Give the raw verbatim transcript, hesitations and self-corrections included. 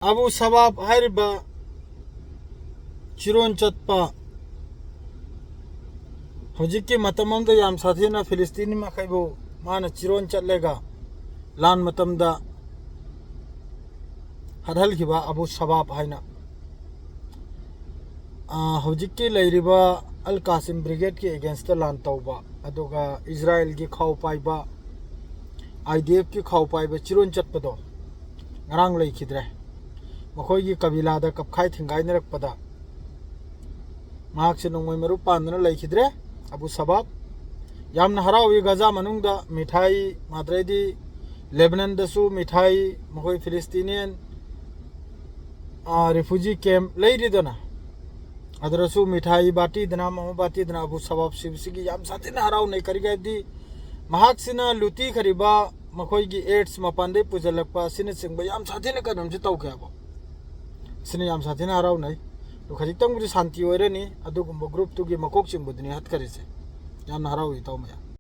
Abu ꯁꯕꯥꯕ ꯍꯥꯏꯔꯤꯕ ꯆꯤꯔꯣꯟ ꯆꯠꯄ, ꯍꯧꯖꯤꯛꯀꯤ ꯃꯇꯝ ꯑꯃꯗ ꯌꯥꯝ ꯁꯥꯊꯤꯅ ꯐꯤꯂꯤꯁꯇꯤꯅꯤ ꯃꯈꯩꯕꯨ ꯃꯥꯅ ꯆꯤꯔꯣꯟ ꯆꯠꯂꯒ ꯂꯥꯟ ꯃꯇꯝꯗ ꯍꯥꯠꯍꯜꯈꯤꯕ ꯑꯕꯨ ꯁꯕꯥꯕ ꯍꯥꯏꯅ, ꯑ, ꯍꯧꯖꯤꯛꯀꯤ ꯂꯩꯔꯤꯕ ꯑꯜ ꯀꯥꯁꯤꯝ ꯕ꯭ꯔꯤꯒꯦꯗꯀꯤ ꯑꯦꯒꯦꯟꯁꯇ ꯂꯥꯟ ꯇꯧꯕ, ꯑꯗꯨꯒ ꯏꯖꯔꯥꯏꯜꯒꯤ ꯈꯥꯎ ꯄꯥꯏꯕ, ꯑꯥꯏ ꯗꯤ ꯑꯦꯐꯀꯤ ꯈꯥꯎ ꯄꯥꯏꯕ ꯆꯤꯔꯣꯟ ꯆꯠꯄꯗꯣ ꯉꯔꯥꯡ ꯂꯩꯈꯤꯗ꯭ꯔꯦ꯫ ꯃꯈꯣꯏꯒꯤ ꯀꯕꯤꯂꯥꯗ ꯀꯞꯈꯥꯏ ꯊꯤꯡꯒꯥꯏꯅꯔꯛꯄꯗ ꯃꯍꯥꯛꯁꯦ ꯅꯣꯡꯃꯩ ꯃꯔꯨ ꯄꯥꯟꯗꯨꯅ ꯂꯩꯈꯤꯗ꯭ꯔꯦ꯫ ꯑꯕꯨ ꯁꯕꯥꯕ ꯌꯥꯝꯅ ꯍꯔꯥꯎꯏ꯫ ꯒꯖꯥ ꯃꯅꯨꯡꯗ ꯃꯤꯊꯥꯏ, ꯃꯥꯗ꯭ꯔꯩꯗꯤ ꯂꯦꯕꯅꯟꯗꯁꯨ ꯃꯤꯊꯥꯏ, ꯃꯈꯣꯏ ꯐꯤꯂꯤꯁꯇꯤꯅꯤꯌꯟ, ꯑ, ꯔꯤꯐ꯭ꯌꯨꯖꯤ ꯀꯦꯝꯞ ꯂꯩꯔꯤꯗꯅ, ꯑꯗꯨꯗꯁꯨ ꯃꯤꯊꯥꯏ ꯕꯥꯇꯤꯗꯅ, ꯑꯃ ꯑꯃ ꯕꯥꯇꯤꯗꯅ ꯑꯕꯨ ꯁꯕꯥꯕ ꯁꯤꯕꯁꯤꯒꯤ ꯌꯥꯝ ꯁꯥꯊꯤꯅ ꯍꯔꯥꯎꯅꯩ꯫ ꯀꯔꯤꯒꯤ ꯍꯥꯏꯕꯗꯤ ꯃꯍꯥꯛꯁꯤꯅ ꯂꯨꯇꯤꯈ꯭ꯔꯤꯕ ꯃꯈꯣꯏꯒꯤ ꯑꯦꯗꯁ ꯃꯄꯥꯟꯗꯒꯤ ꯄꯨꯁꯤꯜꯂꯛꯄ ꯑꯁꯤꯅꯆꯤꯡꯕ ꯌꯥꯝ ꯁꯥꯊꯤꯅ ꯀꯩꯅꯣꯝꯁꯤ ꯇꯧꯈ꯭ꯔꯦꯕ꯫ ꯁꯤꯅ ꯌꯥꯝ ꯁꯥꯊꯤꯅ ꯍꯔꯥꯎꯅꯩ꯫ ꯑꯗꯨ ꯈꯖꯤꯛꯇꯪꯕꯨꯗꯤ ꯁꯥꯟꯇꯤ ꯑꯣꯏꯔꯅꯤ, ꯑꯗꯨꯒꯨꯝꯕ ꯒ꯭ꯔꯨꯞꯇꯨꯒꯤ ꯃꯀꯣꯛ ꯆꯤꯡꯕꯗꯨꯅꯤ ꯍꯥꯠꯈꯔꯤꯁꯦ꯫ ꯌꯥꯝꯅ ꯍꯔꯥꯎꯏ ꯏꯇꯥꯎ ꯃꯌꯥꯝ꯫